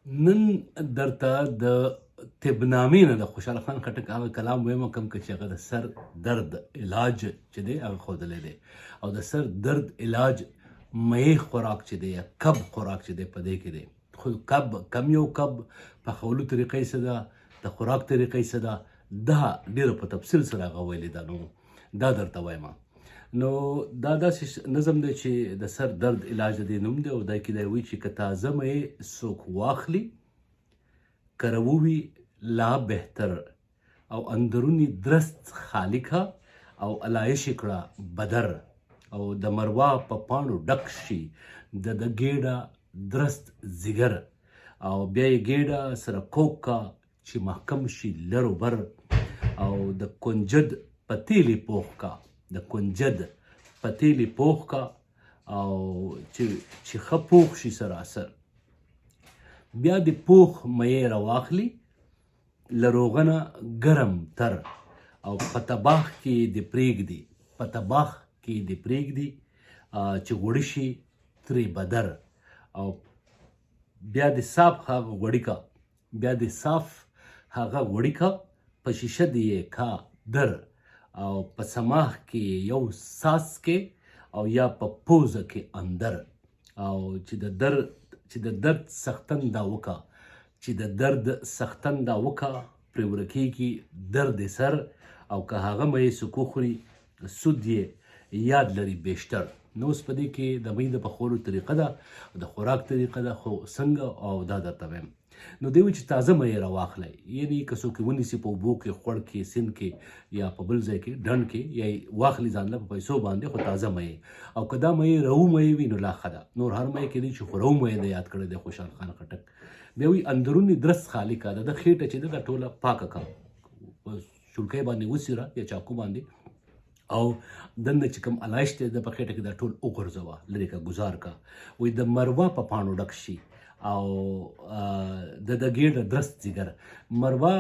نن درته د طبنامې نه د خوشحال خان خټک هغه کلام وایم کوم که چې هغه د سر درد علاج چې دی هغه ښودلی دی، او د سر درد علاج مې خوراک چې دی یا کب خوراک چې دی په دې کې دی. خو کب کم یو کب پخولو طریقې څه ده، د خوراک طریقې څه ده، دا ډېره په تفصیل سره هغه ویلې ده، نو دا درته وایم. نو دا داسې نظم دی چې د سر درد علاج د دې نوم دی، او دا کې دی وایي چې که تازه مې څوک واخلي کرووي لا بهتر، او اندرونی درست خالی کا او الایش کړه بدر، او د مروا په پاڼو ډک شي د د ګېډه درست ځیګر، او بیا یې ګېډه سره کوک کا چې محکم شي لر و بر، او د کنجد په تیلې پوخ کا، د کنجد په تیلې پوخ کا، او چې ښه پوخ شي سراسر، بیا د پوخ مې راواخلي له روغنه ګرم تر، او په تباخ کې د پرېږدي، په تباخ کې د پرېږدي چې غوړي شي ترې بدر، او بیا د صاف هغه غوړي کا، بیا د صاف هغه غوړي کا، په شیشه دی یې کا در، او په سماخ کې یو ساس کې او یا په پوزه کې اندر، او چې د درد چې د درد سختن دا وکا، چې د درد سختن دا وکا، پرې ورکېږي درد سر، او که هغه مې څوک وخوري سود یې یاد لري بیشتر. نو اوس په دې کې د مې د پخولو طریقه ده، د خوراک طریقه ده، خو څنګه او دا درته وایم. نو دی وایي چې تازه مې راواخلی، یعنی که څوک یې ونیسي په اوبو کې، خوړ کې، سیند کې یا په بل ځای کې، ډنډ کې، یا یې واخلي ځان له په پیسو باندې، خو تازه مې، او که دا مې رو مې وي نو لا ښه ده. نور هر مې کې دی چې خو رو مې دی یاد کړی دی خوشحال خان خټک. بیا وایي اندروني درست خالي کا، د ده خېټه چې ده دا ټوله پاکه کا، په چولکۍ باندې وڅیره یا چاقو باندې، او دننه چې کوم الایش دی د په خېټه کې دا ټول وغورځوه، لرې که، ګزار کا. وایي د مروا په پاڼو ډک شي او د د ګېډه درست ځیګر. مروا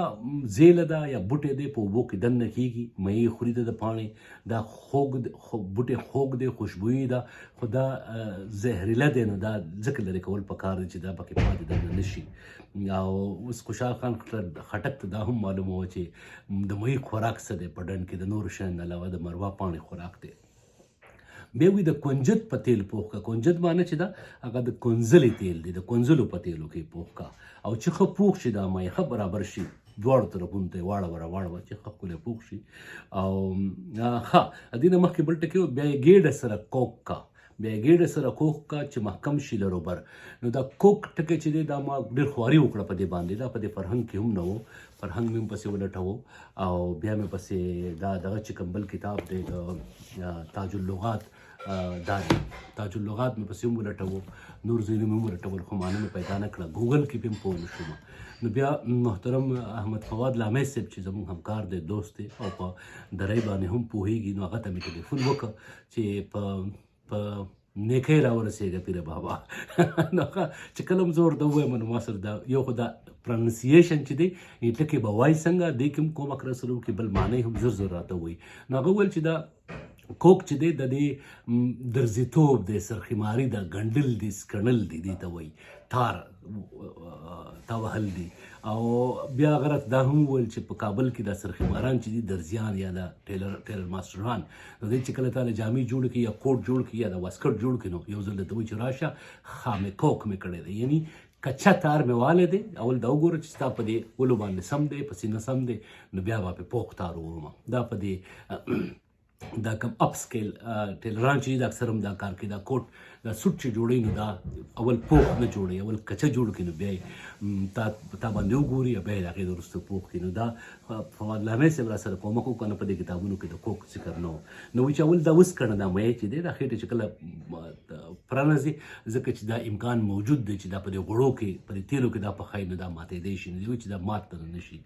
زیله ده یا بوټی دی، په اوبو کې دننه کېږي، مېې خوري د پاڼې، دا خوږ بوټی خوږ دی، خوشبویي ده، خو دا زهریله دی، نو دا ځکه لرې کول پکار دی چې دا پکې پاتې دننه نه شي. او اوس خوشحال خان خټک ته دا هم معلومه وه چې د مېې خوراک څه دی په ډنډ کې، د نورو شیانو نه علاوه د مروا پاڼې خوراک دی. بیا وایي د کنجد په تیل پوخ کا، کنجد معنی چې ده هغه د کنځلې تیل دی، د کنځلو په تیلو کې پوخ کا، او چې ښه پوخ شي دا مې ښه برابر شي، دواړو طرفونو ته یې واړوه راواړوه چې ښه ښکلی پوخ شي. او ښه دې نه مخکې بل ټکی، بیا یې ګېډه سره کوک کا، بیا یې ګېډه سره کوک کا چې محکم شي لروبر. نو دا کوک ټکی چې دی دا ما ډېر خواري وکړه په دې باندې، دا په دې فرهنګ کې هم نه و، فرهنګ مې هم پسې ولټوو، او بیا مې پسې دا دغه چې کوم بل کتاب دی د تاج اللغات، دا دی تاج اللغات مې پسې هم ولټوو، نور ځایونه مې هم ولټول، خو معنی مې پیدا نه کړه، ګوګل کې پې هم پوه نه شوم. نو بیا محترم احمد فواد لامې صاحب چې زموږ همکار دی، دوست دی، او په درۍ باندې هم پوهېږي، نو هغه ته مې ټلیفون وکړ چې په نیکۍ راورسېږه پیره بابا. نو چې کله هم زه ورته ووایم نو ما سره دا یو خو دا پرانسییشن چې دی ټکی به وایي څنګه، دې کې هم کومک راسره وکړي، بل معنی هم زر زر راته ووایي. نو هغه وویل چې دا کوک چې دی د دې درزیتوب دی، سرخیماري ده، ګنډل دي، سکڼل دي، دې ته وایي تار تا وهل دي. او بیا هغه راته دا هم وویل چې په کابل کې دا سرخیماران چې دي، درزیان یا دا ټیلر ماسټران، نو دی چې کله تا له جامې جوړ کړي یا کوټ جوړ کړي یا د واسکټ جوړ کړي، نو یو ځل درته وایي چې راشه خامې کوک مې کړی دی، یعنی کچه تار مې والی دی، اول دا وګوره چې ستا په دې ولو باندې سم دی په سینه سم دی، نو بیا به پې پوخ تار ووهم. دا په دې دا کوم اپ سکیل ټیلران چې دا اکثر هم دا کار کوي، دا کوټ دا سوټ چې جوړوي نو دا اول پوخ نه جوړوي، اول کچه جوړ کړي، نو بیا تا تا باندې وګوري او بیا یې د هغې وروسته پوخ کړي. نو دا فواد لامې صاحب را سره کومک وکړ، نه په دې کتابونو کې د کوک ذکر نه و. نو وایي چې اول دا وسکڼه دا مې چې دی دا خېټه چې کله پرانځي، ځکه چې دا امکان موجود دی چې دا په دې غوړو کې په دې تیلو کې دا پخوي، نو دا ماتېدی شي، نو دی وایي چې دا مات ته نه شي.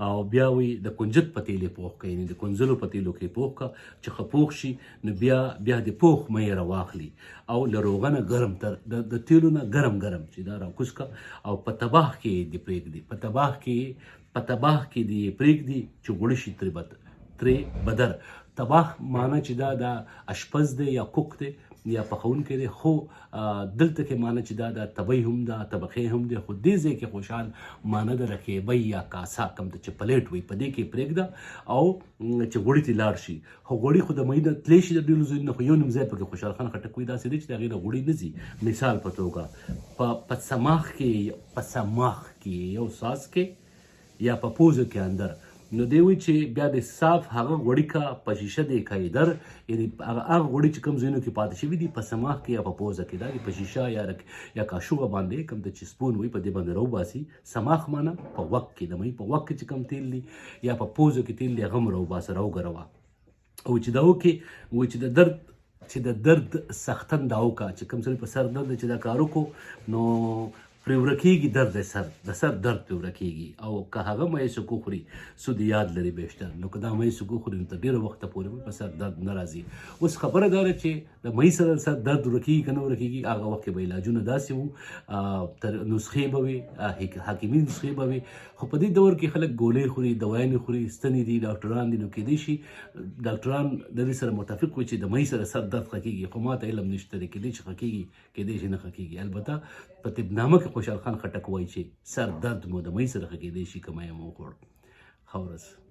او بیا وایي د کنجد په تیل یې پوخ کړه، یعنې د کنځلو په تیلو کې پوخ کړه چې ښه پوخ شي، نو بیا بیا د پوخ مې راواخلي او له روغنه ګرم تر د تیلو نه ګرم ګرم چې دا راکوز کړه، او په تباخ کې یې دې پرېږدي، په تباخ کې په تباخ کې دې یې پرېږدي چې غوړي شي ترې بدر. تباخ معنی چې دا د اشپز دی یا کوک دی، یا پخونکی دی. خو دلته کې معنی چې دا د تبۍ هم ده، طبقې هم دی، خو دې ځای کې خوشحال معنی د رکیبۍ یا کاسا کوم ته چې پلیټ وي په دې کې پرېږده او چې غوړي ترې لاړ شي. خو غوړي خو د مۍ نه تللی شي د ډېرو ځایونو نه، خو یو نیم ځای پکې خوشحال خان خټک وایي داسې دی چې د هغې نه غوړي نه ځي. مثال په توګه په څماخ کې، په څماخ کې یو څاڅکی یا په پوزه کې اندر، نو دی وایي چې بیا د صاف هغه غوړي کا په شیشه دی کایدر، یعنی هغه غوړي چې کوم ځایونو کې پاتې شوي دي په سماخ کې یا په پوزه کې، دا په شیشه یا کاشوغه باندې کوم ته چې سپون وي په دې باندې راوباسي. سماخ معنی په غوږ کې، د مۍ په غوږ کې چې کوم تیل دي یا په پوزه کې تیل دي هغه هم راوباسه، راوګروه. او چې دا وکړي وایي چې د درد، چې د درد سختن دا وکړه، چې کوم سړي په سر درد چې دا کار وکړو نو پرې ورکېږي درد سر، د سر درد پرې ورکېږي. او که هغه مې څوک وخوري سود یاد لري بیشتر، نو که دا مې څوک وخوري نو تر ډېره وخته پورې به په سر درد نه راځي. اوس خبره دا ده چې د مې سره سر درد ورکېږي که نه ورکېږي، هغه وخت کې به علاجونه داسې وو، تر نسخې به وي، حکیمي نسخې به وي. خو په دې دور کې خلک ګولۍ خوري، دوایانې خوري، ستنې دي، ډاکټران دي، نو کېدای شي ډاکټران د دې سره متفق وي چې د مې سره سر درد ښه کېږي، خو ما ته علم نشته دی، کېدای شي ښه کېږي، کېدای شي نه ښه کېږي. البته په طبنامه کې خوشحال خان خټک وایي چې سر درد مو د مۍ سره ښه کېدای شي که مې مو وخوړ. ښه ورځ.